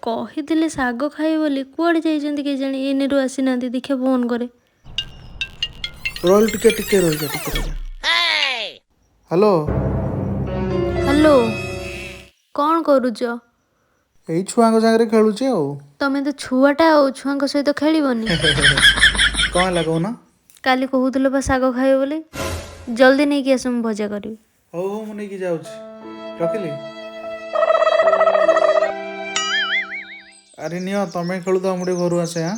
କହିଥିଲେ ଶାଗ ଖାଇବେ ବୋଲି, କୁଆଡ଼େ ଯାଇଛନ୍ତି କେଜାଣି, ଏଇନେରୁ ଆସିନାହାନ୍ତି। ଦେଖିବା ଫୋନ୍ କରେ। ରହିଲୁ, ଟିକେ ଟିକେ ରହିଯା, ଟିକେ ରହିଯା। ହ୍ୟାଲୋ। ହ୍ୟାଲୋ, କ'ଣ କରୁଛ? ଏଇ ଛୁଆଙ୍କ ସାଙ୍ଗରେ ଖେଳୁଛି ଆଉ। ତମେ ତ ଛୁଆଟା ଆଉ ଛୁଆଙ୍କ ସହିତ ଖେଳିବନି? କ'ଣ ହେଲା କହୁନ? କାଲି କହୁଥିଲ ବା ଶାଗ ଖାଇବ ବୋଲି। ଜଲ୍ଦି ନେଇକି ଆସ, ମୁଁ ଭଜା କରିବି। ହଉ ହଉ, ମୁଁ ନେଇକି ଯାଉଛି, ରଖିଲି। ଆରେ ନିଅ, ତମେ ଖେଳୁଥାଅ, ମୁଁ ଟିକେ ଘରୁ ଆସେ। ଆଁ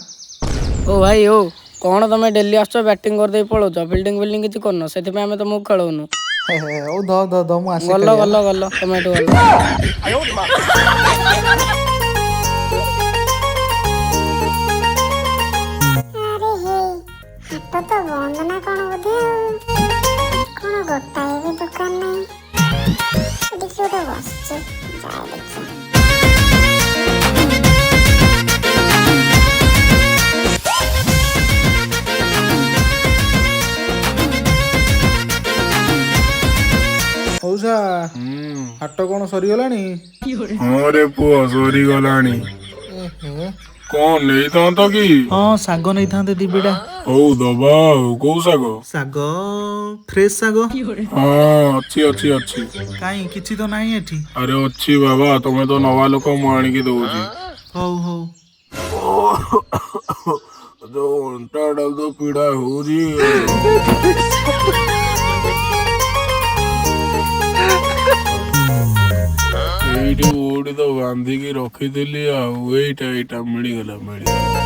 ଓ ଭାଇ ଓ, କ'ଣ ତମେ ଡେଲି ଆସୁଛ, ବ୍ୟାଟିଂ କରିଦେଇ ପଳଉଛ, ଫିଲ୍ଡିଂ ଫିଲ୍ଡିଂ କିଛି କରୁନ, ସେଥିପାଇଁ ଆମେ ତମକୁ ଖେଳଉନୁ। ହଉ ଧ ଧ ଧ, ମୁଁ ଆସେ। ଗଲ। ଖେଳିବା। ଗଲ ଗଲ, ତମେ ଏଠୁ ଗଲ। ଆରେ ହେଇ, ହାଟ ତ ବନ୍ଦ ନା କ'ଣ ବୋଧେ? ଆଉ କ'ଣ ଗୋଟାଏ ବି ଦୋକାନ ନାହିଁ। ଏଠି କିଏ ଗୋଟେ ବସିଛି, ଯାଏ ଦେଖିବା। ମଉସା, ହାଟ କ'ଣ ସରିଗଲାଣି? ହଁ ରେ ପୁଅ, ସରିଗଲାଣି। କଣ ନେଇଥାନ୍ତ କି? ହଁ, ଶାଗ ନେଇଥାନ୍ତେ ଦି ବିଡ଼ା। ହଉ, ଦବା ଆଉ। କୋଉ ଶାଗ? ଶାଗ, ଫ୍ରେଶ ଶାଗ। ହଁ, ଅଛି ଅଛି ଅଛି। କାଇଁ, କିଛି ତ ନାହିଁ ଏଠି। ଆରେ ଅଛି ବାବା, ତମେ ତ ନବା ଲୋକ, ମୁଁ ଆଣିକି ଦଉଛି। ହଉ ହଉ। ଯୋଉ ଅଣ୍ଟାଟା ତ ପୀଡା ହଉଛି। ଏଇଠି କୋଉଠି ତ ବାନ୍ଧିକି ରଖିଥିଲି ଆଉ। ଏଇଟା ଏଇଟା, ମିଳିଗଲା ମିଳିଗଲା।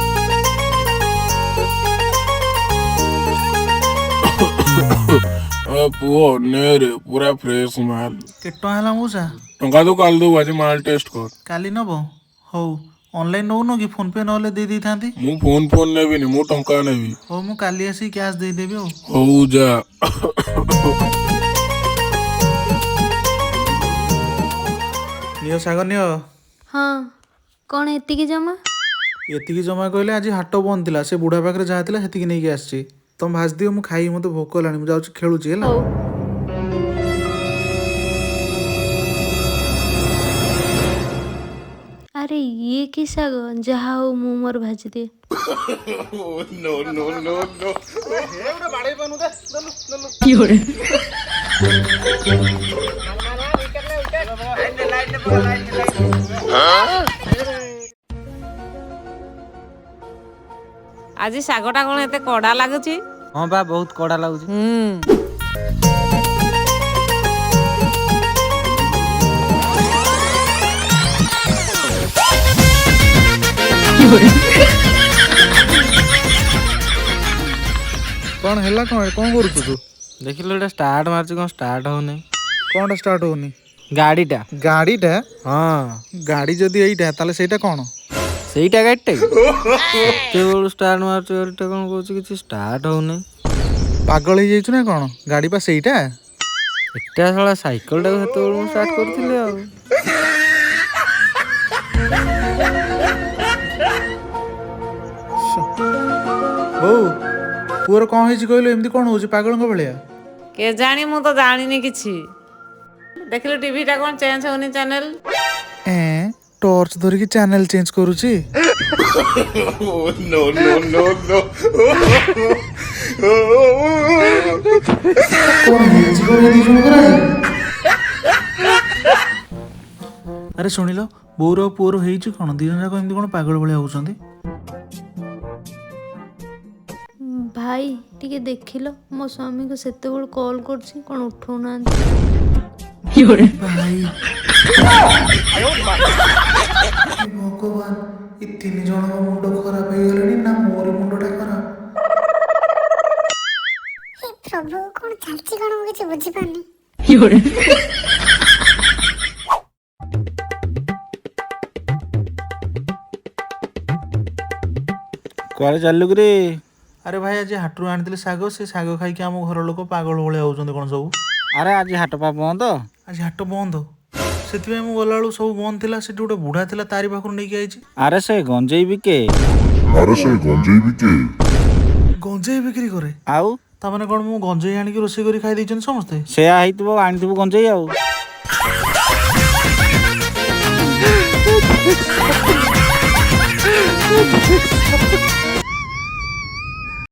ଆ ପୁଅ, ନେ ରେ, ପୁରା ଫ୍ରେଶ ମାଲ। କେତେ ଟଙ୍କା ହେଲା ମଉସା? ଟଙ୍କା ତୁ କାଲି ଦବୁ, ଆଜି ମାଲ ଟେଷ୍ଟ କର। କାଲି ନବ? ହଉ। ଅନଲାଇନ ନଉନ କି? ଫୋନ ପେ ନହେଲେ ଦେଇ ଦେଇଥାନ୍ତି। ମୁଁ ଫୋନ ଫୋନ ନେବିନି, ମୁଁ ଟଙ୍କା ନେବି। ହଉ, ମୁଁ କାଲି ଆସିକି କ୍ୟାସ୍ ଦେଇଦେବି ଆଉ। ହଉ ଯା। ନିଅ ଶାଗ ନିଅ। ହଁ, କ'ଣ ଏତିକି ଜମା? ଏତିକି ଜମା କହିଲେ, ଆଜି ହାଟ ବନ୍ଦ ଥିଲା, ସେ ବୁଢ଼ା ପାଖରେ ଯାହା ଥିଲା ସେତିକି ନେଇକି ଆସିଛି। ତମେ ଭାଜି ଦିଅ, ମୁଁ ଖାଇବି, ମୋତେ ଭୋକ ହେଲାଣି। ମୁଁ ଯାଉଛି ଖେଳୁଛି, ହେଲା? ହଉ। ଆରେ ଇଏ କି ଶାଗ? ଯାହା ହଉ, ମୁଁ ମୋର ଭାଜିଦିଏ। ଆଜି ଶାଗଟା କ'ଣ ଏତେ କଡ଼ା ଲାଗୁଛି? ହଁ ବା, ବହୁତ କଡ଼ା ଲାଗୁଛି। ହୁଁ। କ'ଣ ହେଲା? କ'ଣ କ'ଣ କରୁଛୁ ତୁ? ଦେଖିଲୁ, ଏଇଟା ଷ୍ଟାର୍ଟ ମାରୁଛି, କ'ଣ ଷ୍ଟାର୍ଟ ହଉନି। କ'ଣଟା ଷ୍ଟାର୍ଟ ହଉନି? ଗାଡ଼ିଟା। ଗାଡ଼ିଟା? ହଁ। ଗାଡ଼ି ଯଦି ଏଇଟା, ତାହେଲେ ସେଇଟା କ'ଣ? ସେଇଟା ଗାଡ଼ିଟା କି? କେତେବେଳୁ ଷ୍ଟାର୍ଟ ମାରୁଛି ଗାଡ଼ିଟା, କ'ଣ କହୁଛି କିଛି ଷ୍ଟାର୍ଟ ହଉନି। ପାଗଳ ହେଇଯାଇଛୁ ନା କ'ଣ? ଗାଡ଼ି ପା ସେଇଟା। ଏଟା ଶଳା ସାଇକେଲଟାକୁ ସେତେବେଳୁ ମୁଁ ଷ୍ଟାର୍ଟ କରୁଥିଲି ଆଉ। ବୋଉ, ପୁଅର କ'ଣ ହେଇଛି କହିଲୁ? ଏମିତି କ'ଣ ହଉଛି ପାଗଳଙ୍କ ଭଳିଆ? କେଜାଣି, ମୁଁ ତ ଜାଣିନି କିଛି। ଦେଖିଲୁ, ଟିଭିଟା କ'ଣ ଚେଞ୍ଜ ହଉନି ଚ୍ୟାନେଲ। ଏଁ, ଟର୍ଚ୍ଚ ଧରିକି ଚ୍ୟାନେଲ ଚେଞ୍ଜ କରୁଛି। କ'ଣ ହେଇଛି କଣ ଏ ଦି ଜଣଙ୍କର ଆଜି? ଆରେ ଶୁଣିଲ, ବୋଉର ଆଉ ପୁଅର ହେଇଛି କ'ଣ? ଦି ଜଣ ଯାକ ଏମିତି କ'ଣ ପାଗଳ ଭଳିଆ ହଉଛନ୍ତି? ଭାଇ, ଟିକେ ଦେଖିଲ, ମୋ ସ୍ୱାମୀକୁ ସେତେବେଳୁ କଲ୍ କରୁଛି, କ'ଣ ଉଠଉନାହାନ୍ତି। ଭାଇ, ହେ ଭଗବାନ, ଏ ତିନି ଜଣଙ୍କ ମୁଣ୍ଡ ଖରାପ ହେଇଗଲାଣି ନା ମୋରି ମୁଣ୍ଡଟା ଖରାପ? ହେ ପ୍ରଭୁ, କ'ଣ ଚାଲିଛି କ'ଣ, ମୁଁ କିଛି ବୁଝିପାରୁନି। କୁଆଡ଼େ ଚାଲିଲୁ କିରେ? ଆରେ ଭାଇ, ଆଜି ହାଟରୁ ଆଣିଥିଲି ଶାଗ, ସେ ଶାଗ ଖାଇକି ଆମ ଘର ଲୋକ ପାଗଳ ଭଳିଆ ହଉଛନ୍ତି କ'ଣ ସବୁ। ଆରେ ଆଜି ହାଟ ପା ବନ୍ଦ। ଆଜି ହାଟ ବନ୍ଦ, ସେଥିପାଇଁ ମୁଁ ଗଲାବେଳକୁ ସବୁ ବନ୍ଦ ଥିଲା। ସେଠି ଗୋଟେ ବୁଢ଼ା ଥିଲା, ତାରି ପାଖରୁ ନେଇକି ଆଇଛି। ଆରେ ସେ ଗଞ୍ଜେଇ ବିକେ। ଆରେ ସେ ଗଞ୍ଜେଇ ବିକେ। ଗଞ୍ଜେଇ ବିକ୍ରି କରେ? ଆଉ। ତାମାନେ କ'ଣ ମୁଁ ଗଞ୍ଜେଇ ଆଣିକି ରୋଷେଇ କରି ଖାଇ ଦେଇଛନ୍ତି ସମସ୍ତେ? ସେୟା ହେଇଥିବ, ଆଣିଥିବୁ ଗଞ୍ଜେଇ ଆଉ।